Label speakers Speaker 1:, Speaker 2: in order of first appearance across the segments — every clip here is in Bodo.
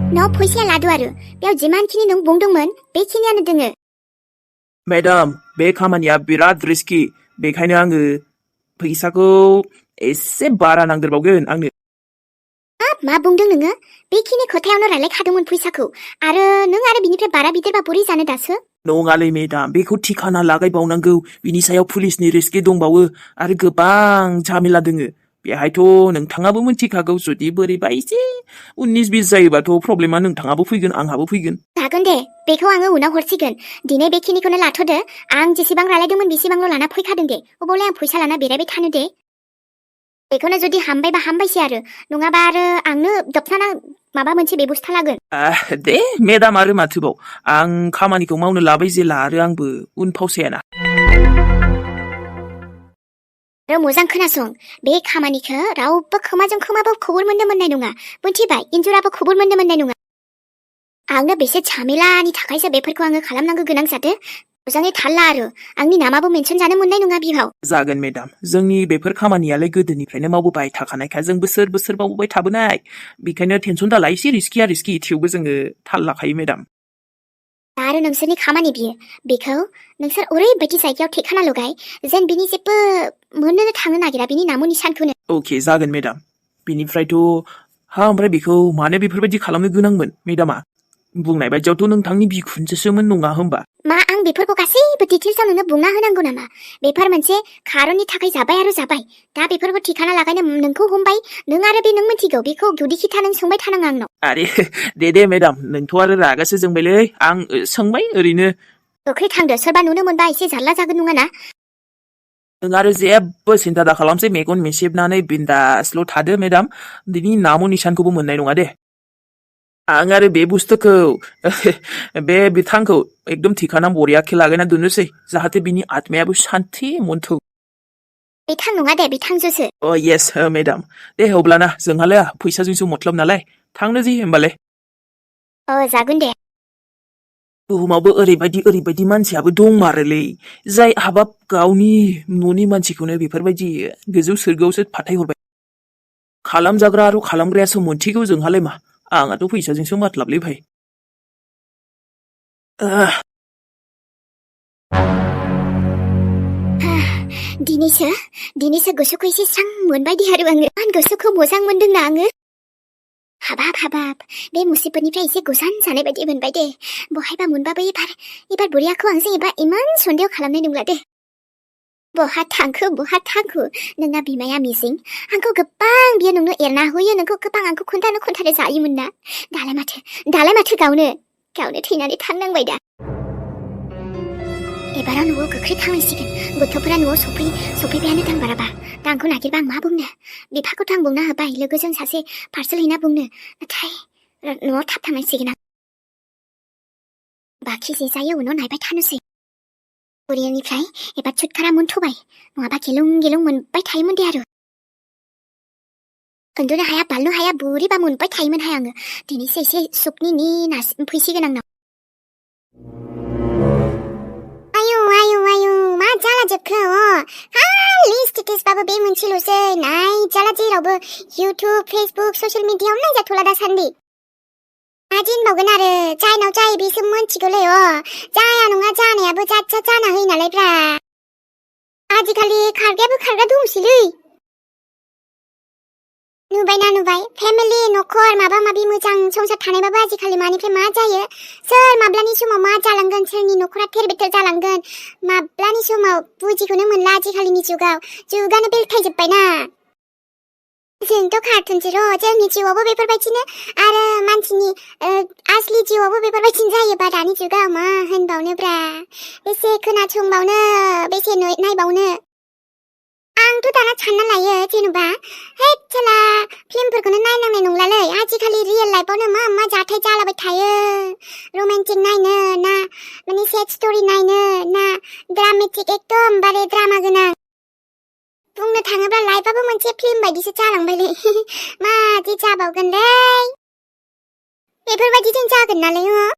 Speaker 1: 너 फैसाया लादो आरो बेयाव जिमानखिनि नों बुंदोंमोन बेखिनियानो दोङो
Speaker 2: मेडाम बे खामानिया बिराद रिस्कि बेखायनो आङो फैसाखौ एसे बारा नांदेरबावगोन आंनो
Speaker 1: हाब मा बुंदों नोङो बेखिनि खोथायावनो रायलायखादोंमोन फैसाखौ आरो नों आरो बिनिफ्राय बारा बिदेरबा बोरै जानो दासो
Speaker 2: नङालै मेडाम बेखौ थिखाना लागायबावनांगौ बिनि सायाव पुलिसनि रिस्कि दंबावो आरो गोबां झामेला दोङो बेहायथ' नोंथाङाबो मिथिखागौ जुदि बोरैबा एसे 19-20 जायोबाथ' प्रब्लेमा नोंथाङाबो फैगोन आंहाबो फैगोन
Speaker 1: जागोन दे बेखौ आङो उनाव हरसिगोन दिनै बेखिनिखौनो लाथ'दो आं जेसेबां रायलायदोंमोन बेसेबांल' लाना फैखादों दे अबावलाय आं फैसा लाना बेरायबाय थानो दे बेखौनो जुदि हामबायबा हामबायसै आरो नङाबा आरो आंनो दबथाना माबा मोनसे बेबस्था लागोन
Speaker 2: दे मेडाम आरो माथोबाव आं खामानिखौ मावनो लाबाय जेला आरो आंबो उनफावसायाना
Speaker 1: आरो मोजां खोनासं बे खामानिखौ रावबो खोमाजों खोमाबो खबर मोननो मोननाय नङा मोनथिबाय इन्जुराबो खबर मोननो मोननाय नङा आंनो बेसे झामेलानि थाखायसो बेफोरखौ आङो खालामनांगौ गोनां जादों मोजाङै थाल ला आरो आंनि नामाबो मेनसन जानो मोननाय नङा बिहाव
Speaker 2: जागोन मेडाम जोंनि बेफोर खामानियालाय गोदोनिफ्रायनो मावबोबाय थाखानायखा जों बोसोर बोसोर मावबोबाय थाबोनाय बेखायनो टेनसन दाला एसे रिस्कि थेवबो जोङो थाल लाखायो मेडाम
Speaker 1: आरो नोंसोरनि खामानि बियो बेखौ नोंसोर ओरैबायदि जायगायाव ठेखाना लगाय जेन बिनि जेबो मोननो थांनो नागिरा बिनि नामो निशानखौनो
Speaker 2: अके जागोन मेडाम बिनिफ्रायथ' ओमफ्राय बेखौ मानो बेफोरबायदि खालामनो गोनांमोन मेडामा बुंनाय बायदियावथ' नोंथांनि बिखुनजोसोमोन नङा होमबा
Speaker 1: मा आं बेफोरखौ गासैबो डिटेल्सआव नोंनो बुंना होनांगौ नामा बेफोर मोनसे खारननि थाखाय जाबाय आरो जाबाय दा बेफोरखौ ठिकाना लागायनो नोंखौ हमबाय नों आरो बे नों मिथिगौ बेखौ गुदि खिथा नों सोंबाय थानाङा आंनाव
Speaker 2: आरे दे मेडाम नोंथ' आरो रागासो जोंबायलै आं सोंबाय ओरैनो
Speaker 1: गोख्रै थांदो सोरबा नुनो मोनबा एसे जारला जागोन नङा ना
Speaker 2: नों आरो जेबो सिन्था दा खालामसै मेगन मेसेबनानै बिन्दासल' थादो मेडाम बिनि नामो निशानखौबो मोननाय नङा दे आं आरो बे बुस्थुखौ बे बिथांखौ एकदम थिखाना बरियाखे लागायना दोननोसै जाहाथे बिनि आत्मायाबो शान्ति मोनथों
Speaker 1: बिथां नङा दे बिथांजोसो
Speaker 2: येस मेडाम दे अब्लाना जोंहालाय फैसाजोंसो मतलब नालाय थांनोसै होमबालाय
Speaker 1: जागोन दे
Speaker 2: बुहुमावबो ओरैबायदि मानसियाबो दंमारोलै जाय हाबाब गावनि न'नि मानसिखौनो बेफोरबायदि गोजौ सोरगोआवसो फाथायहरबाय खालामजाग्रा आरो खालामग्रायासो मोनथिगौ जोंहालाय मा आंहाथ' फैसाजोंसो मातलाबलै भाइ
Speaker 1: दिनैसो गोसोखौ एसे स्रां मोनबाय दे आरो आङो गोसोखौ मोजां मोनदोंना आङो हाबाब बे मुसिबतनिफ्राय एसे गोजान जानाय बायदि मोनबाय दे बहायबा मोनबाबो एबार बुरियाखौ आंजों इमान सन्देह खालामनाय नंला दे बहा थांखो नोंना बिमाया मिजिं आंखौ गोबां बियो नोंनो एरना होयो नोंखौ गोबां आंखौ खोन्थानो जायोमोन ना दालाय माथो गावनो थैनानै थांनांबाय दा एबाराव न'आव गोख्रै थांनांसिगोन गथ'फोरा न'आव सफैबायानो दां बाराबा दा आंखौ नागिरबा आं मा बुंनो बिफाखौथ' आं बुंना होबाय लोगोजों सासे पार्सेल हैना बुंनो नाथाय न'आव थाब थांनांसिगोन आं बाखि जे जायो उनाव नायबाय थानोसै बुरिनिफ्राय एबा छुटकारा मोनथ'बाय नङाबा गेलुं मोनबाय थायोमोन दे आरो उन्दुनो हाया बालनो हाया बुरिबा मोनबाय थायोमोन हाय आङो दिनैसो एसे सुखनि नास फैसिगोन आंनाव आयु मा जाला जोबखो खालि स्टेटासबाबो बे मोनसेल'सै नायजाला जेरावबो इउटुब फेसबुक ससियेल मिडियाआव नायजाथ'ला दासान्दि मा दिनबावगोन आरो जायनाव जायो बेसो मोनथिगौलै जाया नङा जानायाबो जात जाना होयो नालाय ब्रा आजिखालि खारग्रायाबो खारग्रा दंसैलै नुबाय फेमिलि न'खर माबा माबि मोजां संसार थानायबाबो आजिखालि मानिफ्राय मा जायो सोर माब्लानि समाव मा जालांगोन सोरनि न'खरा थेर बेथेर जालांगोन माब्लानि समाव बुजिखौनो मोनला आजिखालिनि जुगानो बेलथायजोब्बायना जोंथ' कार्टुनसो जोंनि जिउआवबो बेफोरबायदिनो आरो मानसिनि आसलि जिउआवबो बेफोरबायदिनो जायोबा दानि जुगाव मा होनबावनोब्रा बेसे खोनासंबावनो बेसे नायबावनो आंथ' दाना सानना लायो जेनेबा हेद साला फिल्मफोरखौनो नायनांनाय नंलालै आजिखालि रियेल लाइफआवनो मा जाथाय जालाबाय थायो रमान्टिक नायनो ना माने सेड स्ट'रि नायनो ना ड्रामेटिक एकदमबारे ड्रामा गोनां बुंनो थाङोब्ला लाइफआबो मोनसे फिल्म बायदिसो जालांबायलै मादि जाबावगोनलै बेफोरबायदिजों जागोन नालाय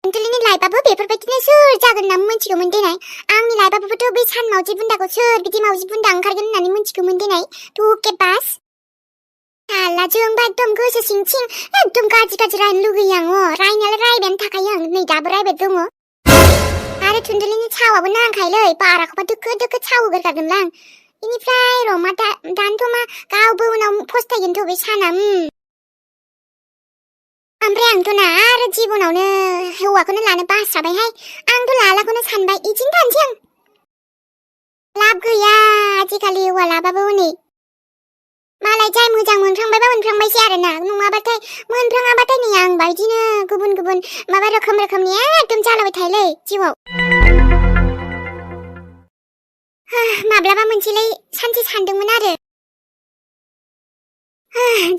Speaker 1: नोंथांनि लाइफआबो बेफोरबायदिनो सोर जागोन होनना मिथिगौमोन देनाय आंनि लाइफआबोथ' बै सान मावजि बुन्दाखौ सोर बिदि मावजि बुन्दा ओंखारगोन होननानै मिथिगौमोन देनाय धुके बास जोंबा एकदम गोसो सिंथिं एकदम गाज्रि रायनो लुगैयो आं रायनायालाय रायबायानो थाखायो आं नै दाबो रायबाय दङ आरो थुनथुलिनि छावाबो नांखायोलै बाराखौबा दोखो छाव होगारगारगोनलां इनिफ्राय र' मा दानोथ' मा गावबो उनाव फस्थायगोनथ' बे साना ओमफ्राय आंथ' ना आरो जिबनावनो हौवाखौनो लानो बास्राबायहाय आंथ' लालाखौनो सानबाय इदिनो थानोसै आं लाब गैया आजिखालि हौवा लाबाबो हनै मालाय जाय मोजां मोनफ्रांबायबा मोनफ्रांबायसै आरोना नङाबाथाय मोनफ्राङाबाथाय नै आं बायदिनो गुबुन माबा रोखोमनि एकदम जालाबाय थायोलै जिउआव माब्लाबा मोनसेलाय सानसे सानदोंमोन आरो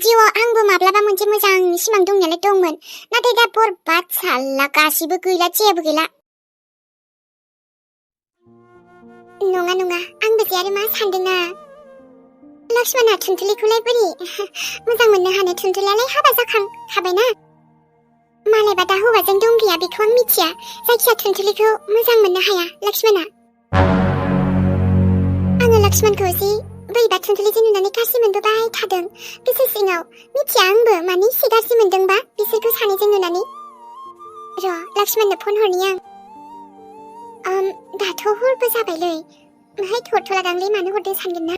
Speaker 1: जिउआव आंबो माब्लाबा मोनसे मोजां सिमां दंनायालाय दंमोन नाथाय दा बरबाद साल्ला गासिबो गैला जेबो गैला नङा आंबो जे आरो मा सानदोंना लक्ष्मणा थुनथुलिखौलाय बोरै मोजां मोननो हानो थुनथुलियालाय हाबा जाखांखाबायना मालायबा दा हौवाजों दं गैया बेखौ आं मिथिया जायखिया थुनथुलिखौ मोजां मोननो हाया लक्ष्मणा आङो लक्ष्मणखौ जे बोरैबा थुनथुलिजों नुनानै गाज्रि मोनबोबाय थादों गोसो सिङाव मिथिया आंबो माने एसे गाज्रि मोनदोंबा बिसोरखौ सानैजों नुनानै र' लक्ष्मणनो फन हरनि आं दाथ' हरबो जाबायलै माहाय थरथ'लादांलै मानो हरदों सानगोन ना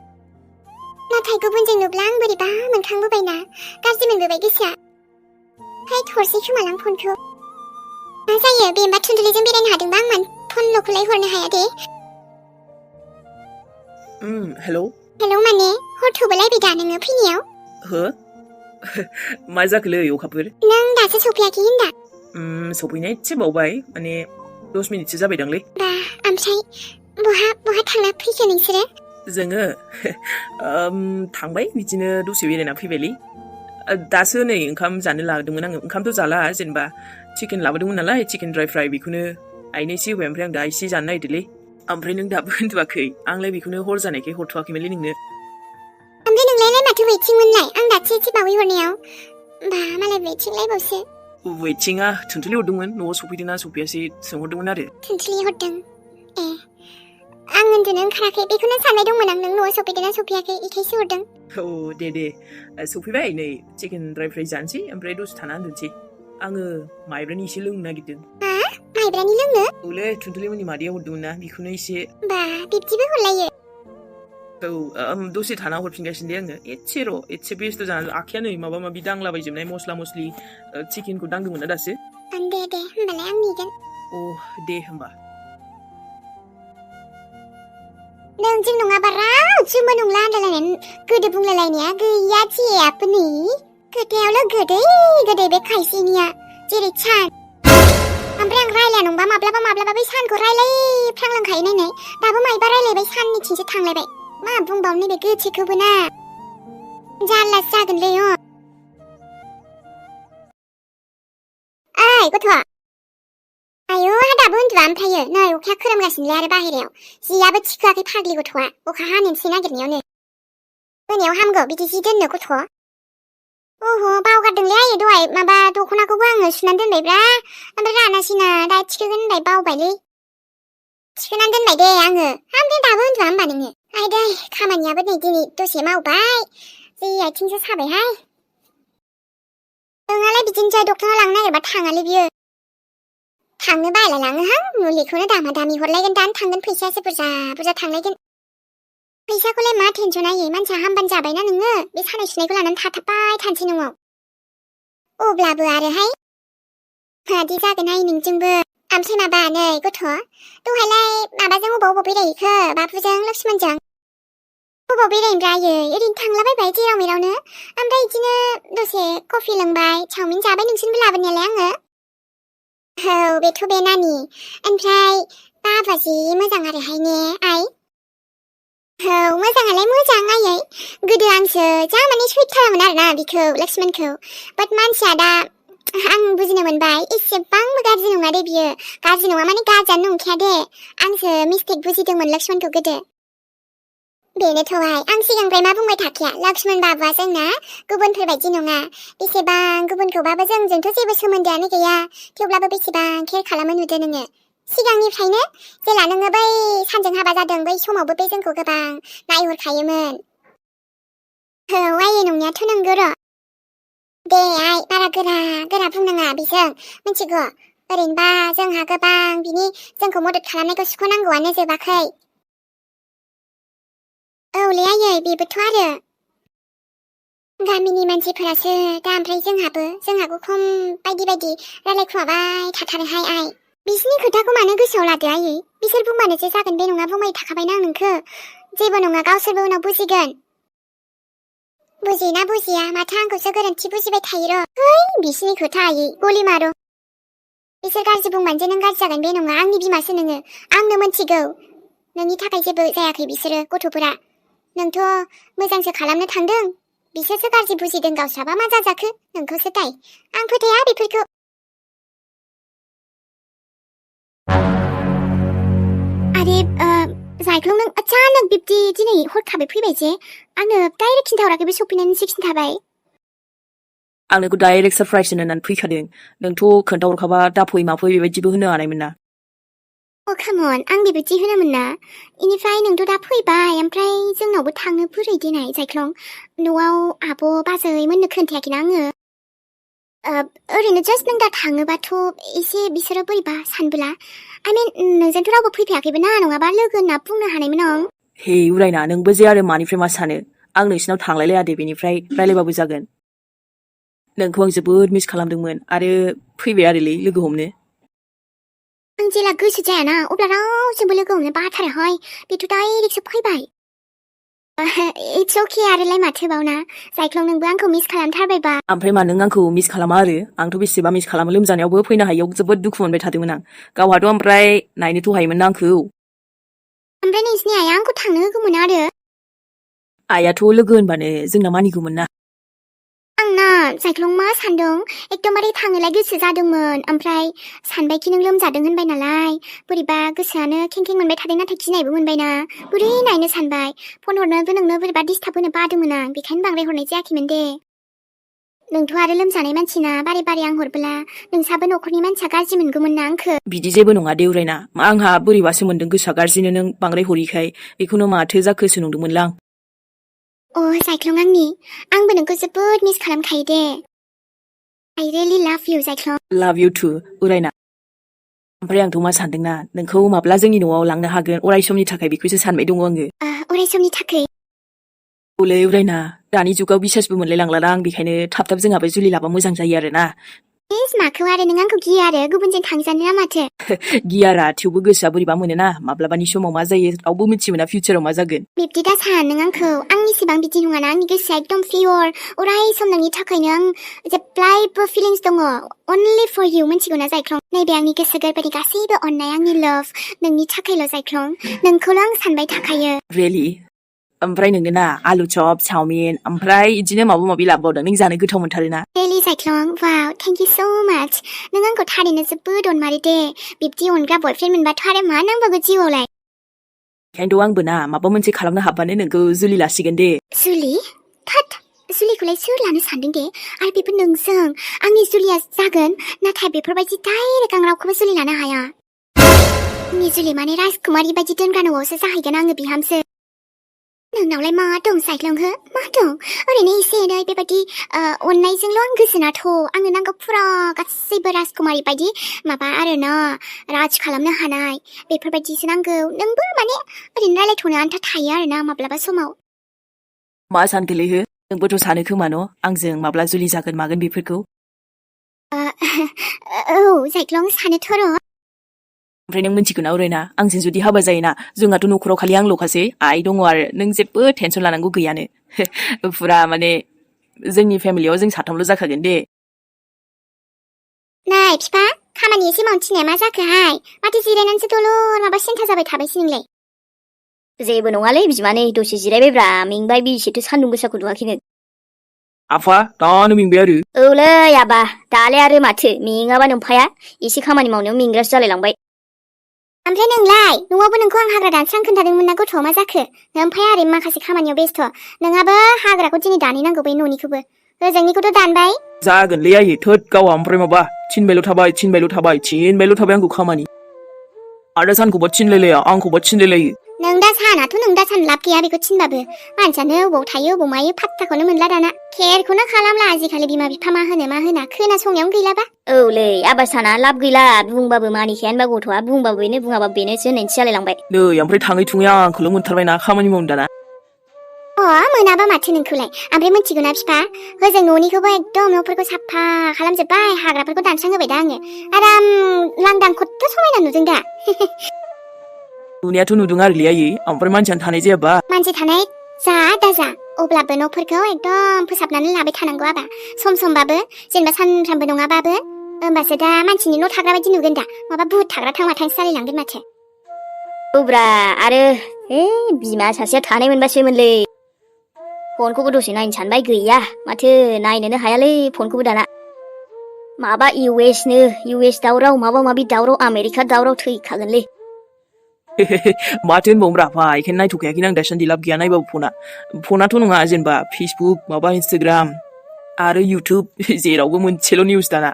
Speaker 1: नाथाय गुबुनजों नुब्ला आं बोरैबा मोनखांबोबायना गाज्रि मोनबोबाय गोसोआ हाय थरसै खोमालां फनखौ मा जायो बेनोबा थुनथुलिजों बेरायनो हादोंबा आं मानो फनल'खौलाय हरनो हाया दे
Speaker 2: हेलौ
Speaker 1: माने हर थौबोलायबाय दा नोङो फैनायाव
Speaker 2: हो मा जाखोलै अखाफोर
Speaker 1: नों दासो सफैयाखै होनदा
Speaker 2: सफैनाय एसे बावबाय माने 10 मिनिटसो जाबायदांलै
Speaker 1: बा ओमफ्राय बहा थांना फैखो नोंसोरो
Speaker 2: जोङो थांबाय बिदिनो दसे बेरायना फैबायलै दासो नै ओंखाम जानो लादोंमोन आङो ओंखामथ' जाला जेनेबा चिकेन लाबोदोंमोन नालाय चिकेन ड्राइ फ्राइ बेखौनो आइनो एसे होबाय ओमफ्राय आं दा एसे जानो नागिरदोंलै ओमफ्राय नों दाबो उन्दुवाखै आंलाय बेखौनो हर जानायखाय हरथ'वाखैमोनलै नोंनो
Speaker 1: ओमफ्राय नोंलाय माथो वेटिंमोनलाय आं दासो एसे बावै हरनायाव बा मालाय वेटिंलायबावसो
Speaker 2: वेटिंआ थुनथुलि हरदोंमोन न'आव सफैदोंना सफैयासै सोंहरदोंमोन आरो
Speaker 1: थुनथुलि हरदों ए आं उन्दुनो ओंखाराखै बेखौनो सानबाय दंमोन आं नों न'आव सफैदोंना सफैयाखै इखायसो हरदों
Speaker 2: औ दे सफैबाय नै चिकेन ड्राइ फ्राइ जानोसै ओमफ्राय दसे थाना उन्दुनोसै आङो माइब्रानि एसे लोंनो नागिरदों
Speaker 1: हा माइब्रानि लोंनो
Speaker 2: औलै थुनथुलिमोननि मादैया हरदोंमोन ना बेखौनो एसे
Speaker 1: बा बिब्दिबो हरलायो
Speaker 2: औ दसे थाना हरफिनगासिनो दे आङो एसे बेस्थ' जाना आखाया नै माबा माबि दांलाबायजोबनाय मस्ला मस्लि चिकेनखौ दांदोंमोन ना दासो
Speaker 1: दे होमबालाय आं नेगोन
Speaker 2: दे होमबा
Speaker 1: नोंजों नङाबा रावजोंबो नंला आन्दायलायनाय गोदो बुंलायलायनाया गैया जेबो नै खोथायावल' गोदै बे खायसेनिया जेरै सान ओमफ्राय आं रायलाया नंबा माब्लाबा बै सानखौ रायलायफ्लांलांखायो नायनाय दाबो मायबा रायलायबाय साननिथिंसो थांलायबाय मा बुंबावनो बे गोथेखौबो ना जारलासो जागोनलै ओइ गथ' आयौ दाबो उन्दुआ ओमफ्रायो नै अखाया खोरोमगासिनोलै आरो बाहेरायाव जियाबो थिखोआखै फाग्लि गथ'आ अखा हानोसै नागिरनायावनो मोनायाव हामगौ बिदि जि दोननो गथ' बावगारदोंलै आयै दहाय माबा दख'नाखौबो आङो सुनानै दोनबायब्रा ओमफ्राय रानासैना दा थिखोगोन होनबाय बावबायलै थिखोनानै दोनबाय दे आङो ओमफ्राय दाबो उन्दुआ होमबा नोङो आयदै खामानियाबो नै दिनै दसे मावबाय जि आथिंसो साबायहाय नोंहालाय बिदिनोसै डक्टरनाव लांनो नागिरबा थाङालै बियो थांनो बायलायलाङोहां मुलिखौनो दामा दामि हरलायगोन दानो थांगोन फैसायासो बुरजा थांलायगोन फैसाखौलाय मा टेनसन आयै मानसिया हामबानो जाबायना नोङो बे सानाय सुनायखौ लानानै थाथाबबाय थानोसै न'आव अब्लाबो आरोहाय मादि जागोनहाय नोंजोंबो ओमफ्राय माबा नै गथ' दहायलाय माबाजों अबाव बेरायहैखो बाबुजों लक्ष्मणजों अबाव बेरायनोब्रा आयै ओरैनो थांलाबायबाय जेराव मेरावनो ओमफ्राय बिदिनो दसे कफि लोंबाय चावमिन जाबाय नोंसोरनोबो लाबोनायालाय आङो औ बेथ' बे नानि ओमफ्राय बाबा जि मोजां आरोहाय ने आइ औ मोजाङालाय मोजां आयै गोदो आंसो जा माने सैथारामोन आरोना बिखौ लक्ष्मणखौ बाट मानसिया दा आं बुजिनो मोनबाय एसेबांबो गाज्रि नङा दे बियो गाज्रि नङा माने गाज्रियानो नंखाया दे आंसो मिस्टेक बुजिदोंमोन लक्ष्मणखौ गोदो बेनोथ'हाय आं सिगांनिफ्राय मा बुंबाय थाखाया लक्ष्मण बाबुआ जोंना गुबुनफोरबायदि नङा बेसेबां गुबुनखौबाबो जोंजोंथ' जेबो सोमोन्दोआनो गैया थेवब्लाबो बेसेबां केयार खालामो नुदो नोङो सिगांनिफ्रायनो जेला नोङो बै सानजों हाबा जादों बै समावबो बे जोंखौ गोबां नायहरखायोमोन औ आयै नंनायाथ' नंगौ र' दे आइ बारा गोरा बुंनाङा बेजों मिथिगौ ओरैनोबा जोंहा गोबां बिनि जोंखौ मदद खालामनायखौ सुख'नांगौआनो जोबाखै औलै आयै बेबोथ' आरो गामिनि मानसिफोरासो दा ओमफ्राय जोंहाबो खम बायदि रायलायखुमाबाय थाथारोहाय आइ बिसोरनि खोथाखौ मानो गोसोआव लादो आयै बिसोर बुंबानोसो जागोन बे नङा बुंबाय थाखाबायना आं नोंखो जेबो नङा गावसोरबो उनाव बुजिगोन बुजियोना बुजिया माथो आंखौसो गोरोन्थि बुजिबाय थायो र' है बिसोरनि खोथा आयै गलि मारो बिसोर गाज्रि बुंबानोजे नों गाज्रि जागोन बे नङा आंनि बिमासो नोङो आंनो मोनथिगौ नोंनि थाखाय जेबो जायाखै बिसोरो गथ'फोरा नोंथ' मोजांसो खालामनो थांदों बिसोरसो गाज्रि बुजिदों गावस्राबा मा जाजाखो नोंखौसो दाय आं फोथाया बेफोरखौ आरे जायख्लं नों अचानक बिब्दि दिनै हरखाबै फैबाय जे आंनो डाइरेक्ट खिन्थाहराखैबो सफैनानैसो खिन्थाबाय
Speaker 2: आं नोंखौ डाइरेक्ट सारप्राइज होननानै फैखादों नोंथ' खोन्थाहरखाबा दा फै मा फै बेबायदिबो होनो हानायमोन ना
Speaker 1: अ कामन आं बेबायदि होनामोन ना इनिफ्राय नोंथ' दा फैबाय ओमफ्राय जोंनावबो थांनो बोरै देनाय जायख्लं न'आव आब' बाजै मोननो खोन्थायाखैना आङो ओरैनो जास्ट नों दा थाङोबाथ' एसे बिसोरो बोरैबा सानबोला आइ मिन नोंजोंथ' रावबो फैफायाखैबो ना नङाबा लोगो होनना बुंनो हानायमोन आं
Speaker 2: हे उरायना नोंबो जे आरो मानिफ्राय मा सानो आं नोंसिनाव थांलायलाया दे बेनिफ्राय रायलायबाबो जागोन नोंखौ आं जोबोद मिस खालामदोंमोन आरो फैबाय आरोलै लोगो हमनो
Speaker 1: आं जेला गोसो जायाना अब्ला रावजोंबो लोगो हमनो बाथारोहाय बेथ' डाइरेक्टसो फैबाय इट्स अके आरोलाय माथो बावना जायख्लं नोंबो आंखौ मिस खालामथारबायबा
Speaker 2: ओमफ्राय मा नों आंखौ मिस खालामा आरो आंथ' बेसेबा मिस खालामो लोमजानायावबो फैनो हायैयाव जोबोद दुखु मोनबाय थादोंमोन आं गावहाथ' ओमफ्राय नायनोथ' हायोमोन ना आंखौ
Speaker 1: ओमफ्राय नोंसिनि आइया आंखौ थांनो होगौमोन आरो
Speaker 2: आइयाथ' लोगो होनबानो जोंना मानिगौमोन ना
Speaker 1: आंना जायख्लं मा सानदों एकदमबारे थांनोलाय गोसो जादोंमोन ओमफ्राय सानबायखि नों लोमजादों होनबाय नालाय बोरैबा गोसोआनो खेंखें मोनबाय थादों नाथाय गिनायबो मोनबायना बोरै नायनो सानबाय फन हरनोबो नोंनो बोरैबा डिस्टार्ब होनो बादोंमोन आं बेखायनो बांद्राय हरनाय जायाखैमोन दे नोंथ' आरो लोमजानाय मानसिना बारे आं हरबोला नोंसाबो न'खरनि मानसिया गाज्रि मोनगौमोन ना आंखो
Speaker 2: बिदि जेबो नङा दे उरायना आंहा बोरैबासो मोनदों गोसोआ गाज्रिनो नों बांद्राय हरिखाय बेखौनो माथो जाखोसो नंदोंमोनलां
Speaker 1: जायख्लं आंबो नोंखौ जोबोद मिस खालामखायो दे I really love you जायख्लं
Speaker 2: लाभ इउ टु उरायना ओमफ्राय आंथ' मा सानदोंना नोंखौ माब्ला जोंनि न'आव लांनो हागोन अराय समनि थाखाय बेखौसो सानबाय दङ आङो
Speaker 1: अराय समनि थाखाय
Speaker 2: औलै उरायना दानि जुगाव बिसासबो मोनलाय लांलाना आं बेखायनो थाब जोंहाबो जुलि लाबा मोजां जायो आरोना
Speaker 1: माखौ आरो नों आंखौ गिया आरो गुबुनजों थांजानो ना माथो
Speaker 2: गियारा थेवबो गोसोआ बोरैबा मोनोना माब्लाबानि समाव मा जायो रावबो मिथिमोना फिउचाराव मा जागोन
Speaker 1: बिब्दि दा सान नों आंखौ आंनिसिबां बिदि नङाना आंनि गोसोआ एकदम पियर अराय सम नोंनि थाखायनो आं जेब्लायबो फिलिंस दङ अनलि फर इउ मिथिगौना जायख्लं नैबे आंनि गोसो गोरबोनि गासैबो अननाय आंनि लाभ नोंनि थाखायल' जायख्लं नोंखौल' आं सानबाय थाखायो
Speaker 2: रियेलि ओमफ्राय नोंनो ना आलु चप चावमिन ओमफ्राय इदिनो माबा माबि लाबोबावदों नों जानो गोथाव मोनथारोना
Speaker 1: रियेलि जायख्लं वाव थेंक इउ सो माच नों आंखौ थारैनो जोबोद अनमारो दे बिब्दि अनग्रा बयफ्रेन्ड मोनबाथ' आरो मा नांबावगौ जिउआवलाय
Speaker 2: ओंखायनोथ' आंबो ना माबा मोनसे खालामनो हाब्बानो नोंखौ जुलि लासिगोन दे
Speaker 1: जुलि थाथ जुलिखौलाय सोर लानो सानदों दे आरो बेफोर नोंजों आंनि जुलिया जागोन नाथाय बेफोरबायदि डाइरेक्ट आं रावखौबो जुलि लानो हाया आंनि जुलि माने राजकुमारी बायदि दोनग्रा न'आवसो जाहैगोन आङो बिहामजो नोंनावलाय मा दं जायख्लं हो मा दं ओरैनो एसे एनै बेबायदि अननायजोंल' आं गोजोनाथ' आंनो नांगौ फुरा गासैबो राजकुमारी बायदि माबा आरो ना राज खालामनो हानाय बेफोरबायदिसो नांगौ नोंबो माने ओरैनो रायलायथ'नो आन्था थायो आरो ना माब्लाबा समाव
Speaker 2: मा सानखोलै हो नोंबोथ' सानो खोमा न' आंजों माब्ला जुलि जागोन मागोन बेफोरखौ
Speaker 1: औ जायख्लं सानोथ' र'
Speaker 2: ओमफ्राय नों मिथिगौ ना उरायना आंजों जुदि हाबा जायोना जोंहाथ' न'खराव खालि आंल'खासै आइ दङ आरो नों जेबो टेनसन लानांगौ गैयानो फुरा माने जोंनि फेमिलियाव जों साथामल' जाखागोन दे
Speaker 1: नाय बिफा खामानि एसे मावनो थिननाया मा जाखोहाय माथो जिरायनानैसो दलर माबा सिन्था जाबाय थाबायसो नोंलाय
Speaker 3: जेबो नङालै बिमानै दसे जिरायबायब्रा मेंबाय बेसेथो सान्दुं गोसाखौ नुवाखैनो
Speaker 2: आफा दानो मेंबाय आरो
Speaker 3: औलै आबा दालाय आरो माथो मेङाबा नोमफाया एसे खामानि मावनायाव मेंग्रासो जालायलांबाय
Speaker 1: ओमफ्राय नोंलाय न'आवबो नोंखौ आं हाग्रा दानस्रां खोन्थादोंमोन ना गथ'आ मा जाखो ओमफ्राय आरो माखासे खामानियाव बेस्थ' नोंहाबो हाग्राखौ दिनै दानहैनांगौ बै न'निखौबो ओजोंनिखौथ' दानबाय
Speaker 2: जागोनलै आयै थोद गावहा ओमफ्राय माबा थिनबायल' थाबाय आंखौ खामानि आरो सानखौबा थिनलायलाया आंखौबा थिनलायलायो
Speaker 1: नों दा सानाथ' नों दा सान लाब गैया बेखौ थिनबाबो मानसियानो अबाव थायो अबाव मायो फात्ताखौनो मोनला दाना खेरखौनो खालामला आजिखालि बिमा बिफा मा होनो मा होना खोनासंनायावनो गैलाबा
Speaker 3: औलै आबा साना लाब गैला बुंबाबो मानिखायानोबा गथ'आ बुंबाबो बेनो बुङाबाबो बेनोसो होननायसो जालायलांबाय
Speaker 2: नै ओमफ्राय थाङै थुङै आंखौल' मोनथारबायना खामानि मावनो दाना
Speaker 1: मोनाबा माथो नोंखौलाय ओमफ्राय मिथिगौना बिफा होजों न'निखौबो एकदम न'फोरखौ साफा खालामजोब्बाय हाग्राफोरखौ दानस्रांहोबाय दा आङो आराम लांदां खथ्थ' समायना नुदों दा
Speaker 2: नुनायाथ' नुदों आरोलै आयै ओमफ्राय मानसियानो थानाय जायाबा
Speaker 1: मानसि थानाय जा दाजा अब्लाबो न'फोरखौ एकदम फोसाबनानै लाबाय थानांगौ आबा सम समबाबो जेनेबा सानफ्रामबो नङाबाबो होमबासो दा मानसिनि न' थाग्रा बायदि नुगोन दा माबा भुत थाग्रा थांमाथांसो जालायलांगोन माथो
Speaker 3: औब्रा आरो बिमा सासेया थानाय मोनबासोमोनलै फनखौबो दसे नायनो सानबाय गैया माथो नायनोनो हायालै फनखौबो दाना माबा इउ एस दावराव माबा माबि दावराव आमेरिका दावराव थैखागोनलै
Speaker 2: माथो होनबावनोब्रा बेखायनो नायथ'खायाखैनो आं दासान्दि लाब गैया नायबाबो फनाथ' नङा जेनेबा फेसबुक माबा इन्सटाग्राम आरो इउटुब जेरावबो मोनसेल' निउस दाना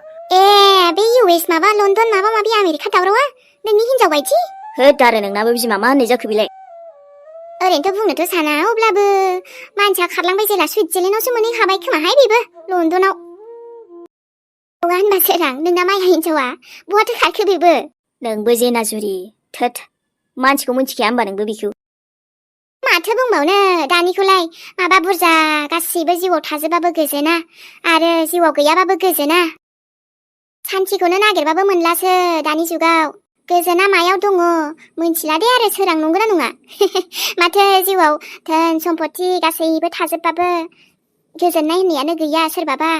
Speaker 1: बे इउ.एस माबा लण्डन माबा माबि आमेरिका दावरावा नोंनि हिनजाव बायदि
Speaker 3: होद आरो नोंनाबो बिमा मा होननाय जाखो बेलाय
Speaker 1: ओरैनोथ' बुंनोथ' साना अब्लाबो मानसिया खारलांबाय जेला सुइजारलेण्डआवसो मोनहैखाबाय खोमाहाय बेबो लण्डनाव नङा होनबासो रां नोंना माया हिनजावा बहाथो खारखो बेबो
Speaker 3: नोंबो जेना जुरि थोद मानसिखौ मिथिखाया होमबा नोंबो बेखौ
Speaker 1: माथो बुंबावनो दानिखौलाय माबा बुरजा गासिबो जिउआव थाजोबाबो गोजोना आरो जिउआव गैयाबाबो गोजोना सान्थिखौनो नागिरबाबो मोनलासो दानि जुगाव गोजोना मायाव दङ मोनथिला दे आरो सोरां नंगौना नङा माथो जिउआव धोन सम्पति गासैबो थाजोबबाबो गोजोननाय होननायानो गैया सोरबाबा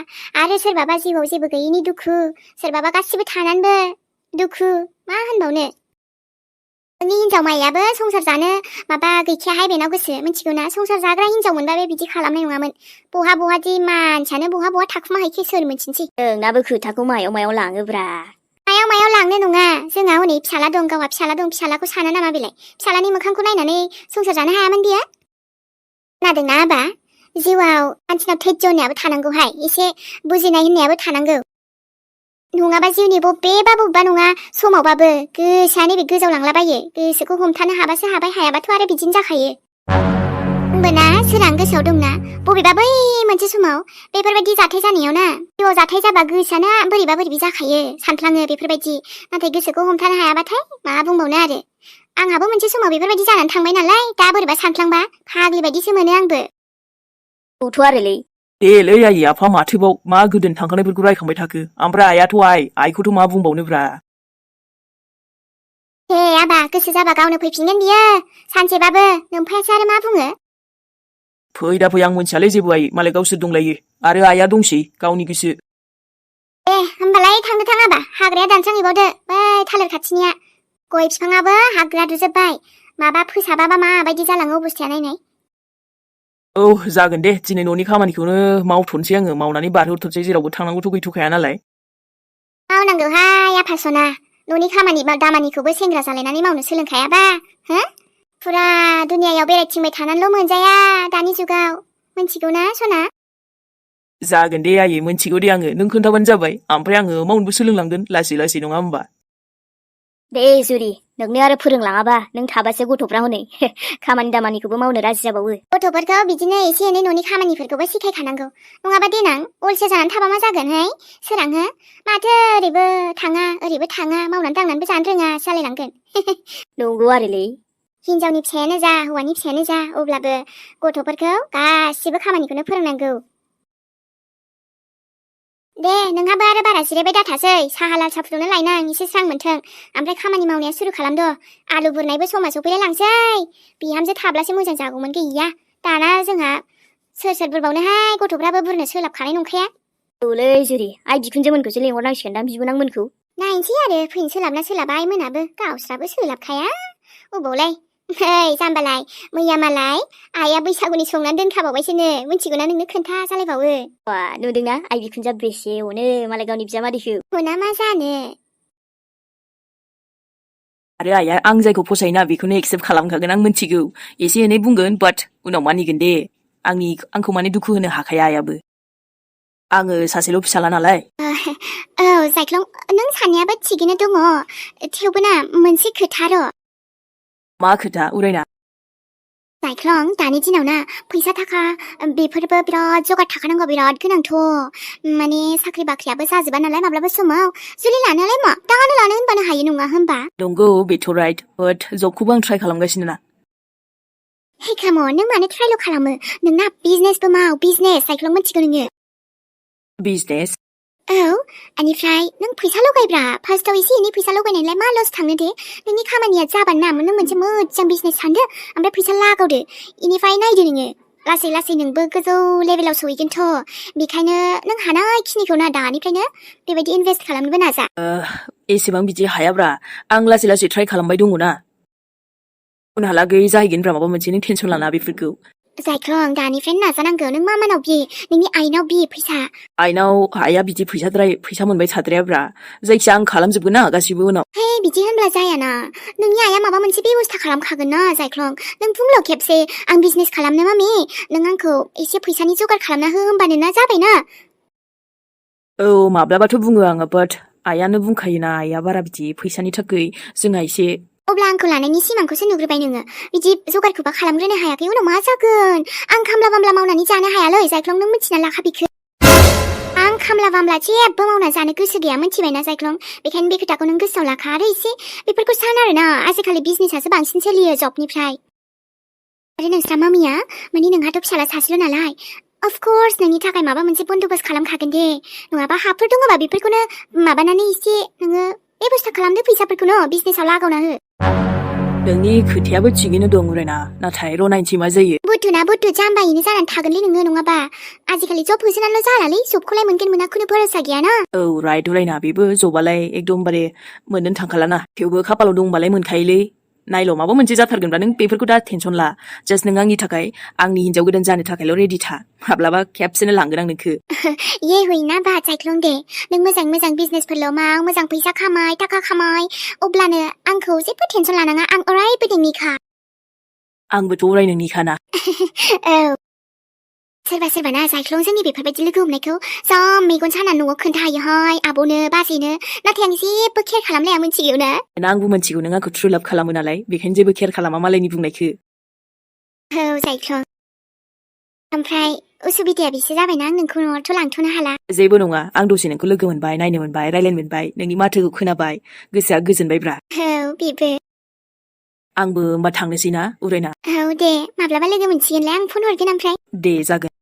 Speaker 1: आरो सोरबाबा जिउआव जेबो गैयिनि दुखु सोरबाबा गासिबो थानानैबो दुखु मा होनबावनो नोंनि हिनजाव मायाबो संसार जानो माबा गैखायाहाय बेनाव गोसो मिथिगौना संसार जाग्रा हिनजाव मोनबा बे बिदि खालामनाय नङामोन बहादि मानसियानो बहा थाखुमा हैखो सोर मिथिनोसै
Speaker 3: नोंनाबो खोथाखौ मायाव लाङोब्रा
Speaker 1: मायाव लांनो नङा जोंहा हनै फिसाला दं गावहा फिसाला दं फिसालाखौ सानो नामा बेलाय फिसालानि मोखांखौ नायनानै संसार जानो हायामोन बियो खोनादोंना आबा जिउआव मानसिनाव धैर्य होननायाबो थानांगौहाय एसे बुजिनाय होननायाबो थानांगौ नङाबा जिउनि बबेबा नङा समावबाबो गोसोआ नैबे गोजावलांलाबायो गोसोखौ हमथानो हाबासो हाबाय हायाबाथ' आरो बिदिनो जाखायो होमबाना सोरां गोसोआव दंना बबेबा बै मोनसे समाव बेफोरबायदि जाथाय जानायाव ना जिउआव जाथाय जाबा गोसोआनो बोरैबा जाखायो सानफ्लाङो बेफोरबायदि नाथाय गोसोखौ हमथानो हायाबाथाय मा बुंबावनो आरो आंहाबो मोनसे समाव बेफोरबायदि जानानै थांबाय नालाय दा बोरैबा सानफ्लांबा फाग्लि बायदिसो मोनो आंबो
Speaker 3: औथ' आरोलै
Speaker 2: देलै आयै आफा माथोबाव मा गोदोन थांखानायफोरखौ रायखांबाय थाखो ओमफ्राय आइयाथ' आइखौथ' मा बुंबावनोब्रा
Speaker 1: हे आबा गोसो जाबा गावनो फैफिनगोन बियो सानसेबाबो नोमफायासो आरो मा बुङो
Speaker 2: फै दा फै आं मोनथियालै जेबो आयै मालाय गावसोर दंलायो आरो आइया दंसै गावनि गोसो
Speaker 1: होमबालाय थांदो थां आबा हाग्राया दानस्रांहैबावदो बै थालिर खाथिनिया गय बिफाङाबो हाग्रा दुजोब्बाय माबा फोसाबाबा माबायदि जालाङो अबस्थाया नायनाय
Speaker 2: औ जागोन दे दिनै न'नि खामानिखौनो मावथ'नोसै आङो मावनानै बारहोहरथ'नोसै जेरावबो थांनांगौथ' गैथ'खाया नालाय
Speaker 1: मावनांगौहाय आफासना न'नि खामानि दामानिखौबो सेंग्रा जालायनानै मावनो सोलोंखायाबा हो फुरा दुनियायाव बेरायथिंबाय थानानैल' मोनजाया दानि जुगाव मिथिगौना सना
Speaker 2: जागोन दे आयै मोनथिगौ दे आङो नों खोन्थाबानो जाबाय ओमफ्राय आङो मावनोबो सोलोंलांगोन लासै लासै नङा होमबा
Speaker 3: दे जुरि नोंनो आरो फोरोंलाङाबा नों थाबासो गथ'फ्रा हनै खामानि दामानिखौबो मावनो राजि जाबावो
Speaker 1: गथ'फोरखौ बिदिनो एसे एनै न'नि खामानिफोरखौबो सिखायखानांगौ नङाबा देनां अलसिया जानानै थाबा मा जागोनहाय सोरांहो माथो ओरैबो थाङा मावनानै दांनानैबो जानो रोङा जालायलांगोन
Speaker 3: नंगौ आरोलै
Speaker 1: हिनजावनि फिसायानो जा हौवानि फिसायानो जा अब्लाबो गथ'फोरखौ गासिबो खामानिखौनो फोरोंनांगौ दे नोंहाबो आरो बारा जिरायबाय दाथासै साहा लाल साहा फुदुंना लायनां एसे स्रां मोनथों ओमफ्राय खामानि मावनाया सुरु खालामद' आलु बुरनायबो समा सफैलाय लांसै बिहामजो थाब्लासो मोजां जागौमोन गैया दाना जोंहा सोर बुरबावनोहाय गथ'फ्राबो बुरनो सोलाबखानाय नंखाया
Speaker 3: औलै जुरि आइ बिखुनजोमोनखौसो लेंहरनांसिगोनदां बिबोनांमोनखौ
Speaker 1: नायनोसै आरो फैनो सोलाबना सोलाबा आइमोनाबो गावस्राबो सोलाबखाया अबावलाय नै जाम्बालाय मैया मालाय आइया बैसागुनि संनानै दोनखाबावबायसोनो मिथिगौना नोंनो खोन्था जालायबावो
Speaker 3: नुदोंना आइ बिखुनजोआ बेसे अनो मालाय गावनि बिजामादैखौ
Speaker 1: हना मा जानो
Speaker 2: आरो आइया आं जायखौ फसायोना बेखौनो एक्सेप्ट खालामखागोन आं मिथिगौ एसे एनै बुंगोन बाट उनाव मानिगोन दे आंखौ माने दुखु होनो हाखाया आइयाबो आङो सासेल' फिसाला नालाय
Speaker 1: औ जायख्लं नों साननायाबो थिगैनो दङ थेवबो ना मोनसे खोथा र'
Speaker 2: मा खोथा उरायना
Speaker 1: जायख्लं दानि दिनाव ना फैसा थाखा बेफोरबो बिराद जगार थाखानांगौ बिराद गोनांथ' माने साख्रि बाख्रियाबो जाजोबा नालाय माब्लाबा समाव जुलि लानायालाय मा दानो लानो होनबानो हायो नङा होनबा
Speaker 4: नंगौ बेथ' राइट बाट जबखौबो आं ट्राइ खालामगासिनो ना
Speaker 1: हे कामन नों मानो ट्रायल' खालामो नोंना बिजनेसबो माव बिजनेस जायख्लं मिथिगौ नोङो
Speaker 4: बिजनेस
Speaker 1: औ बेनिफ्राय नों फैसा लगायब्रा फार्स्टआव एसे एनै फैसा लगायनायलाय मा लस थांनो दे नोंनि खामानिया जाबानो ना नों मोनसे मोजां बिजनेस सानदो ओमफ्राय फैसा लागावदो बेनिफ्राय नायदो नोङो लासै लासै नोंबो गोजौ लेभेलाव सहैगोनथ' बेखायनो नों हानायखिनिखौ ना दानिफ्रायनो बेबायदि इनभेस्ट खालामनोबो नाजा
Speaker 4: एसेबां बिदि हायाब्रा आं लासै लासै ट्राइ खालामबाय दङ ना उनहालागै जाहैगोनब्रा माबा मोनसे नों टेनसन लाना बेफोरखौ
Speaker 1: जायख्लं दानिफ्रायनो नाजानांगौ नों मा मानाव बिये नोंनि आइनाव बिये फैसा
Speaker 4: आइनाव हाया बिदि फैसा मोनबाय थाद्रायाब्रा जायखिया आं खालामजोबगोन ना गासिबो उनाव
Speaker 1: हे बिदि होनब्ला जायाना नोंनि आइया माबा मोनसे बेबस्था खालामखागोन ना जायख्लं नों बुंल' खेबसे आं बिजनेस खालामनो मामि नों आंखौ एसे फैसानि जगार खालामना हो होमबानो ना जाबायना
Speaker 4: औ माब्लाबाथ' बुङो आङो बाट आइयानो बुंखायोना आइया बारा बिदि फैसानि थाखाय जोंहा एसे
Speaker 1: अब्ला आंखौ लानायनि सिमांखौसो नुग्रोबाय नोङो बिदि जगारखौबा खालामग्रोनो हायाखै उनाव मा जागोन आं खामला बामला मावनानै जानो हायालै जायख्लं नों मिथिना लाखा बेखौ आं खामला बामला जेबो मावना जानो गोसो गैया मिथिबायना जायख्लं बेखायनो बे खोथाखौ नों गोसोआव लाखा आरो एसे बेफोरखौ सान आरोना आजिखालि बिजनेसासो बांसिन सोलियो जबनिफ्राय आरो नोंस्रा मामिया माने नोंहाथ' फिसाला सासेल' नालाय अफकर्स नोंनि थाखाय माबा मोनसे बन्दोबस्त खालामखागोन दे नङाबा हाफोर दङबा बेफोरखौनो माबानानै एसे नोङो बेबस्था खालामदो फैसाफोरखौनो बिजनेसाव लागावना हो
Speaker 4: नोंनि खोथायाबो थिगैनो दं रेना नाथाय र' नायनोसै मा जायो
Speaker 1: बुद्धुना बुद्धु जाम्बायैनो जानानै थागोनलै नोङो नङाबा आजिखालि जब होसोनानैल' जालालै जबखौलाय मोनगोन मोना खुनु भरोसा गैयाना
Speaker 4: औ राइट रायना बेबो जबालाय एकदमबारे मोननोनो थांखालाना थेवबो खाफालाव दंबालाय मोनखायोलै नायल' माबा मोनसे जाथारगोनबा नों बेफोरखौ दा टेनसन ला जास्ट नों आंनि थाखाय आंनि हिन्जाव गोदान जानो थाखायल' रेडि था माब्लाबा खेबसेनो लांगोन आं नोंखो
Speaker 1: ये हुइना बा जायख्लं दे नों मोजां मोजां बिजनेसफोरल' माव मोजां फैसा खामाय थाखा खामाय अब्लानो आंखौ जेबो टेनसन लानाङा आं अरायबो नोंनिखा
Speaker 4: आंबोथ' अराय नोंनिखाना
Speaker 1: औ सोरबा सोरबा ना जायख्लं जोंनि बेफोरबायदि लोगो हमनायखौ जा मेगन साना न'आव खोन्थायोहाय आब'नो बाजैनो नाथाय आं जेबो केयार खालामलाया मिथिगौ ना
Speaker 4: आंबो मिथिगौ नों आंखौ ट्रु लाभ खालामो नालाय बेखायनो जेबो केयार खालामा मालायनि बुंनायखो
Speaker 1: औ जायख्लं ओमफ्राय उसुबिदाया बेसो जाबायना आं नोंखौ न'आवथ' लांथ'नो हाला
Speaker 4: जेबो नङा आं दसे नोंखौ लोगो मोनबाय नायनो मोनबाय रायलायनो मोनबाय नोंनि माथोखौ खोनाबाय गोसोआ गोजोनबायब्रा
Speaker 1: औ बेबो
Speaker 4: आंबो होमबा थांनोसै ना उरायना
Speaker 1: औ दे माब्लाबा लोगो मोनसिगोनलाय आं फन हरगोन ओमफ्राय
Speaker 4: दे जागोन